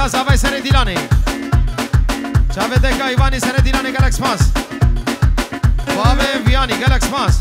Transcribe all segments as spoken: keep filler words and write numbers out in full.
Zavay serê Dîlanê. Çavê deka Îvanî serê Dîlanê, gelek spas. Bavê Viyanî, gelek spas.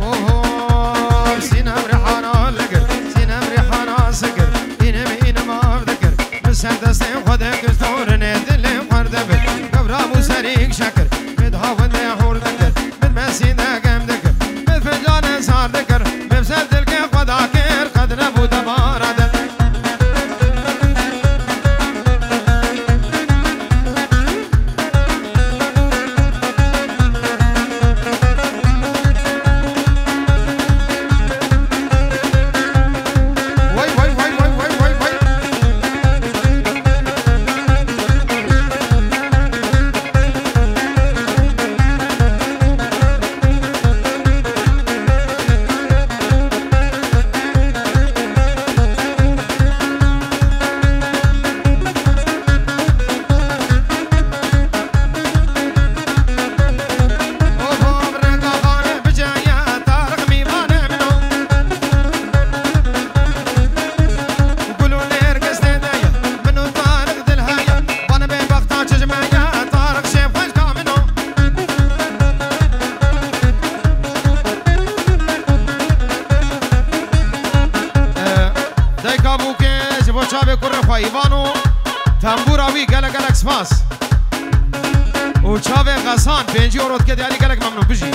Oho, sînem rihana ligir, sînem rihana zikir, înim înim av dikir. Min ser destê xwe de kir, storinê dilê xwe de bir. Gevra bû serî kişe kir, min havindê hûr dikir, min mesî de gem dikir, min fincanê sar dikir, min ser dilkê xwe da kir, qet nebû debara de. Vay, vay, vay, vay, vay, vay, vay. Dayka Bûkê ji bo çavê kurê xwe Îvan û tembûra wî gelek gelek spas. Û çavê Xesan pêncî euro dike, diyarî gelek memnûn, bijî.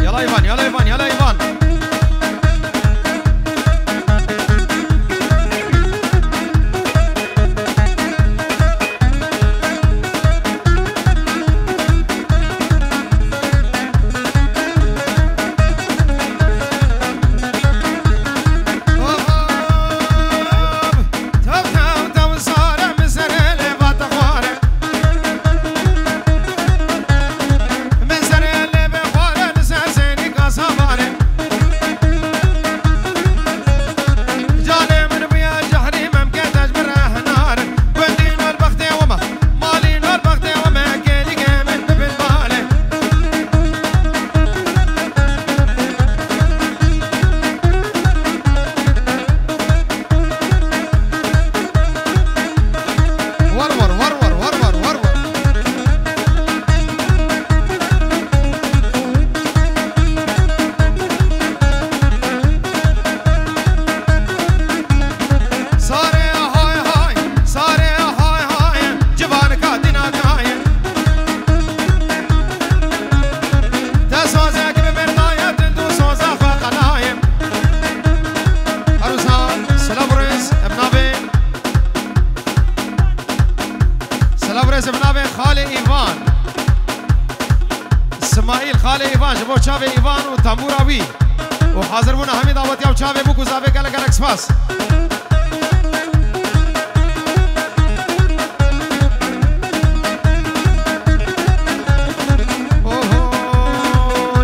Yala Îvan, yala Îvan, yala Îvan. Erûsan, silav û rêz, em navê Silav û rêz bi navê Xalê Îvan. Simaîl Xalê Îvan ji bo çavê Îvan û tembûra wî û hazirbûna hemî dawetiya û çavê bûk û zavê gelek gelek spas. Oho,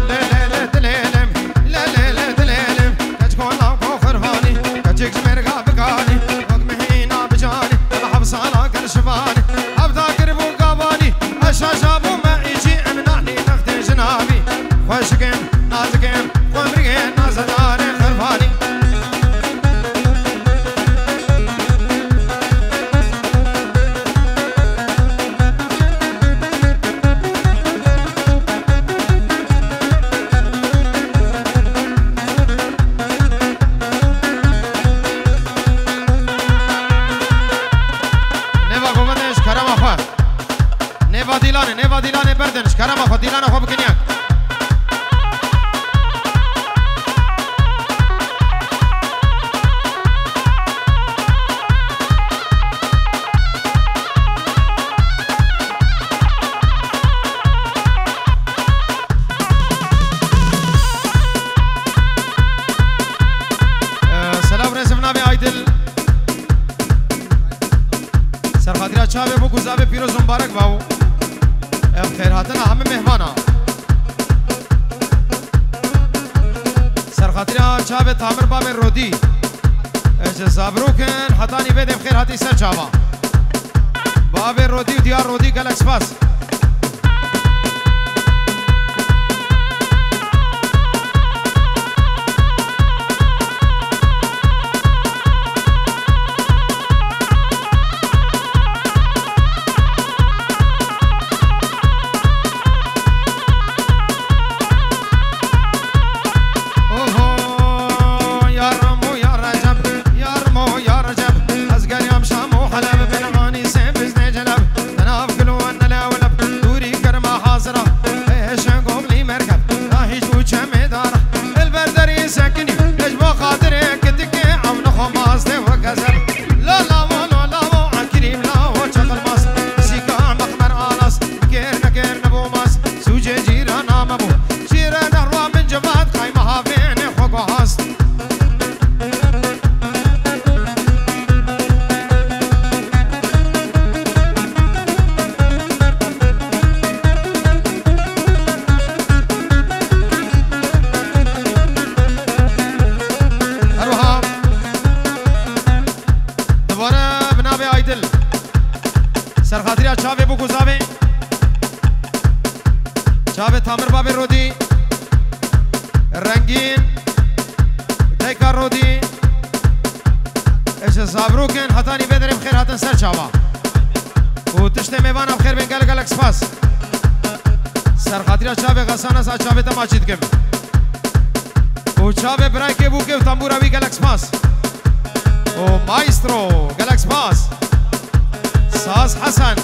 lê lê lê dilê lê, lê lê lê dilê lê. Keçik ola ko xirvanî, keçik ji mêrga bikanî, wek mihîna bicanî, hevsala kir şivanî, hevda kir bû gavanî, eşaşa bû me îcî, em nanî textê jinavî. Xweşikim, nazikim, xwemriyê nazedarê xirvanî. Dîlanê, nêva Dîlanê berdin, ji kerema xwe Dîlana xwe bikin yek. Ee, selam rêzim navê Aydil. Serxatira çavê bû ku zavê pîroz û mibarek ba û ev xêrhatina hemî mêhvana. Serxatira çavê Tamir babê Rodî. Ji Zavirokin hetanî vê dem xêr hatî ser çava. Babê Rodî û diyar Rodî gelek spas. Oho, ya Ramo ya Recep, ya Ramo ya Recep, ez geriyam Şam û Heleb, bin Hanî sê biz ne celeb, tenav gul û ne lewleb, dûrî germa hazira, eşe govlî merkeb, na hîç û çemê dara, el ber derî sekinî, ez bo xatirê kitike, ew nixwe mastê we kezeb. Lo lavo, lo lavo, a kirîm lavo, çaqil mast, sîka mexmer alas, kêr nekêr nebû mas, sûcê cîrana me bû. Şîre nehra min civat, qayma havênê xwe guhast. Her wiha dubare bi navê Aydil. Serxatiriya çavê bû ku zavê. Çavê Tamir babê Rodî. Rengîn. Dayka Rodî. Ji Zavirokin hetanî vê derê bi xêr hatin ser çava. Û tiştê mêvana bi xêr bên, gelek gelek spas. Serxatiriya çavê Xesan ez a çavê te maçî dikim. Û çavê birayê Kêbûkê û tembûra wî, gelek spas. Û maestro, gelek spas. Saz Hesen.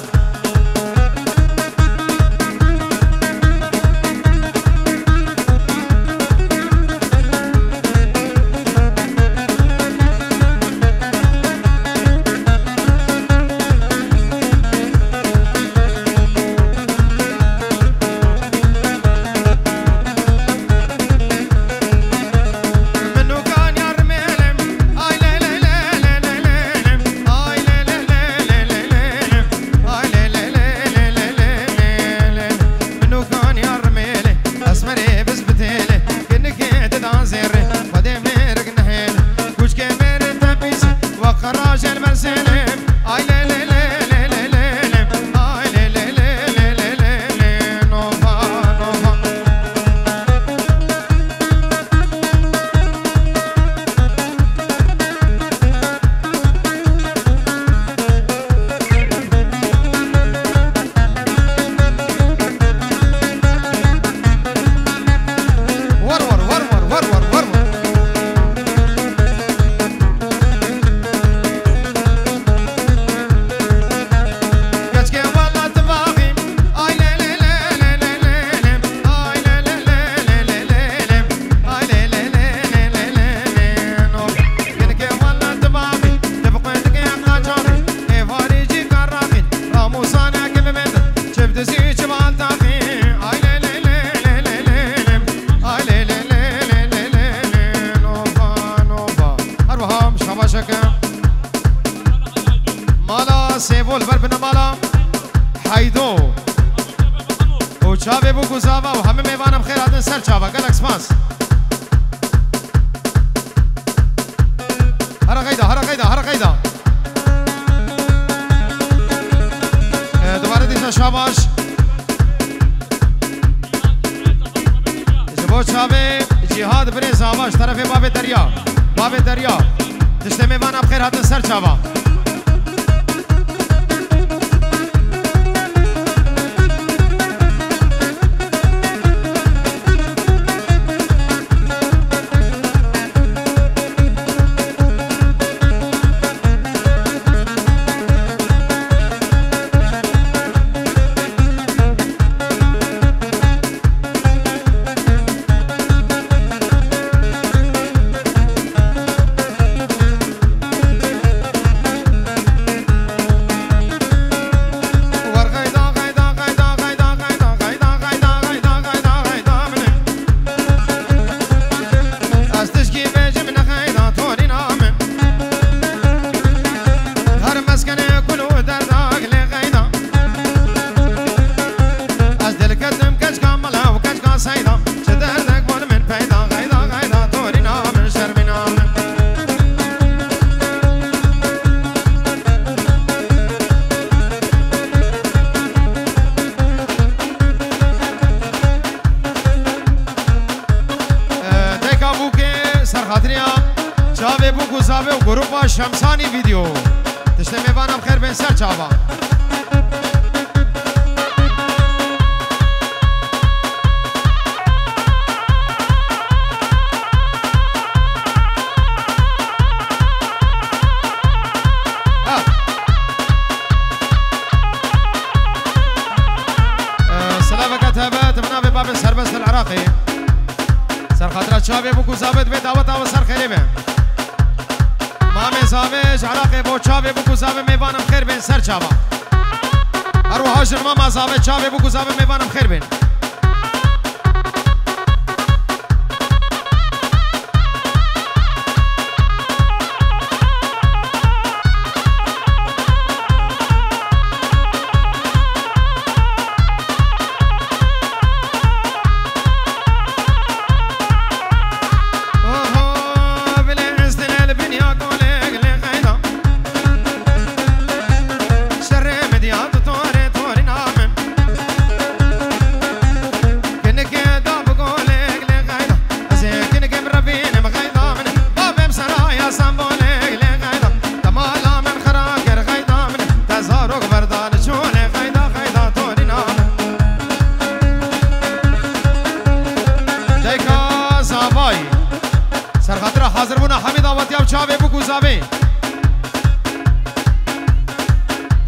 Her wiha şabaşeke. Mala Sêvol ber bine mala Heydo. Û çavê bû ku zava û hemî mêvanan bi xêr hatin ser çava. Gelek spas. Hara qeyda, hara qeyda, hara qeyda. Ee, dubare dîsa şabaş. Ji bo çavê Cîhad birê Zava ji terefê Babê Derya. Babê Derya. Tiştê mêvana bi xêr hatin ser çava. Şemsanî Video. Tiştê mêvanan xêr bên ser çava. Ha. Ee, silaveke tebe, ti bi navê babê Serbest el Iraqê. Ser xatira çavê bûk û zavê divê daweta we ser xêrê be. Mamê zavê ji Iraqê bo çavê bûk û zavê mêvanim xêr bên ser çava. Her wiha jin mama zavê çavê bûk û zavê mêvanim xêr bên. Kinikê da bi golek lê qeyda. Ez ê kinikê bi revînim qeyda min. Babêm seraya sembolek lê qeyda. Te mala min xira kir qeyda min. Te zarok berda li çolê qeyda qeyda torîna min. Dayka Zavay. Serxatira hazir bûna hemî dawetiya bi çavê bûk û zavê.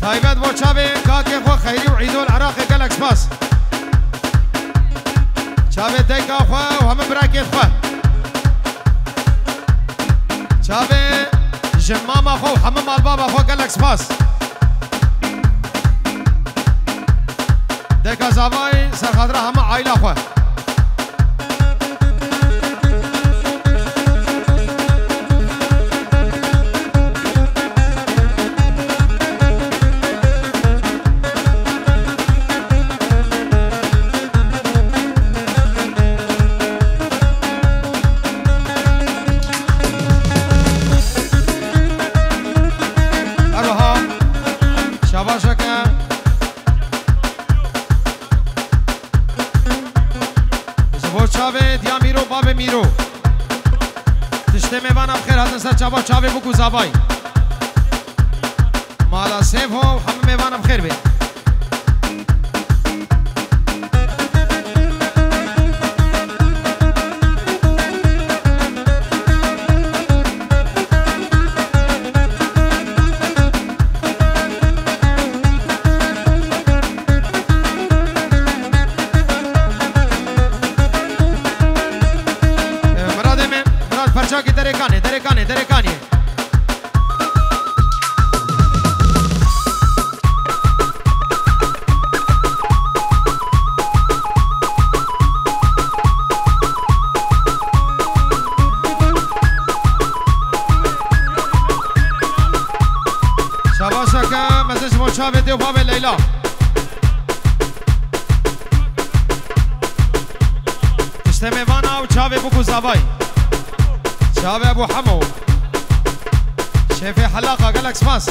Taybet bo çavê kakê xwe Xeyrî û Îdol Iraqê gelek spas. Çavê dayka xwe û hemû birakê xwe. Çavê jin mama xwe û hemû malbaba xwe gelek spas. Dayka Zavay serxatira hemû aîla xwe. Her wiha şabaşeke ji bo çavê diya Mîro, babê Mîro. Tiştê mêvana bi xêr hatin ser çava çavê bûk û zavay. Mala Sêvo, hemû mêvana bi xêr bê. Miradê me, Mirad perçakî Derekanê, Derekanê, Derekanê. Şabaşeke mezin ji bo çavê dê û bavê Leyla. Tiştê mêvana û çavê bûk û zavay. Çavê Ebû Hemo. Şêfê helaqa gelek spas.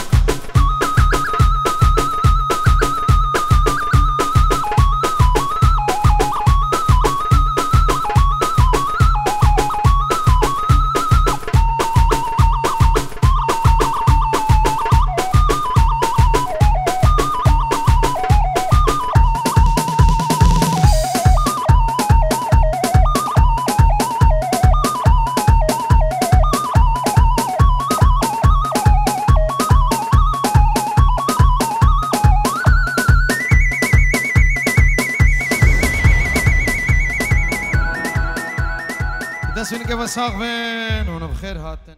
Dest û nike ve sax bin, hûn bi xêr hatin.